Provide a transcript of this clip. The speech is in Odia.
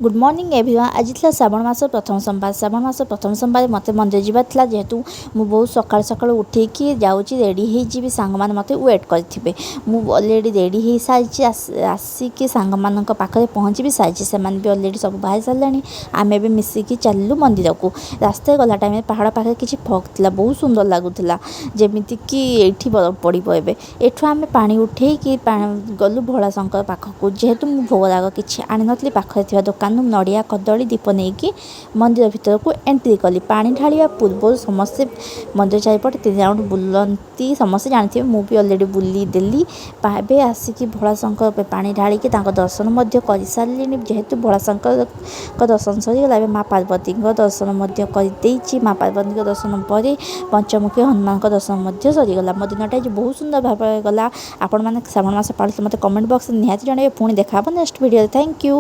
Good morning everyone. ଆଜି ଥିଲା ଶ୍ରାବଣ ମାସ ପ୍ରଥମ ସୋମବାର। ଶ୍ରାବଣ ମାସ ପ୍ରଥମ ସୋମବାର ମୋତେ ମନ୍ଦିର ଯିବାର ଥିଲା। ଯେହେତୁ ମୁଁ ବହୁତ ସକାଳୁ ସକାଳୁ ଉଠିକି ଯାଉଛି, ରେଡ଼ି ହେଇଯିବି। ସାଙ୍ଗମାନେ ମୋତେ ୱେଟ୍ କରିଥିବେ। ମୁଁ ଅଲରେଡ଼ି ରେଡ଼ି ହେଇସାରିଛି। ଆସିକି ସାଙ୍ଗମାନଙ୍କ ପାଖରେ ପହଞ୍ଚି ବି ସାରିଛି। ସେମାନେ ବି ଅଲରେଡ଼ି ସବୁ ବାହାରି ସାରିଲେଣି। ଆମେ ବି ମିଶିକି ଚାଲିଲୁ ମନ୍ଦିରକୁ। ରାସ୍ତାରେ ଗଲା ଟାଇମ୍ରେ ପାହାଡ଼ ପାଖରେ କିଛି ଫଗ୍ ଥିଲା, ବହୁତ ସୁନ୍ଦର ଲାଗୁଥିଲା, ଯେମିତିକି ଏଇଠି ବରଫ ପଡ଼ିବ ଏବେ। ଏଠୁ ଆମେ ପାଣି ଉଠେଇକି ଗଲୁ ଭୋଳାଶଙ୍କର ପାଖକୁ। ଯେହେତୁ ମୁଁ ଭୋଗରାଗ କିଛି ଆଣିନଥିଲି, ପାଖରେ ଥିବା ଦୋକାନରୁ ନଡ଼ିଆ, କଦଳୀ, ଦୀପ ନେଇକି ମନ୍ଦିର ଭିତରକୁ ଏଣ୍ଟ୍ରି କଲି। ପାଣି ଢାଳିବା ପୂର୍ବରୁ ସମସ୍ତେ ମନ୍ଦିର ଚାରିପଟେ ତିନି ରାଉଣ୍ଡ ବୁଲନ୍ତି, ସମସ୍ତେ ଜାଣିଥିବେ। ମୁଁ ବି ଅଲରେଡ଼ି ବୁଲିଦେଲି। ଏବେ ଆସିକି ଭୋଳାଶଙ୍କର ଉପରେ ପାଣି ଢାଳିକି ତାଙ୍କ ଦର୍ଶନ ମଧ୍ୟ କରିସାରିଲିଣି। ଯେହେତୁ ଭୋଳାଶଙ୍କରଙ୍କ ଦର୍ଶନ ସରିଗଲା, ଏବେ ମା ପାର୍ବତୀଙ୍କ ଦର୍ଶନ ମଧ୍ୟ କରିଦେଇଛି। ମା ପାର୍ବତୀଙ୍କ ଦର୍ଶନ ପରେ ପଞ୍ଚମୁଖୀ ହନୁମାନଙ୍କ ଦର୍ଶନ ମଧ୍ୟ ସରିଗଲା। ମୋ ଦିନଟା ଆଜି ବହୁତ ସୁନ୍ଦର ଭାବରେ ଗଲା। ଆପଣମାନେ ଶ୍ରାବଣ ମାସ ପାଳୁଥିଲେ ମୋତେ କମେଣ୍ଟ ବକ୍ସରେ ନିହାତି ଜଣାଇବେ। ପୁଣି ଦେଖା ହେବ ନେକ୍ସଟ ଭିଡ଼ିଓରେ। Thank you.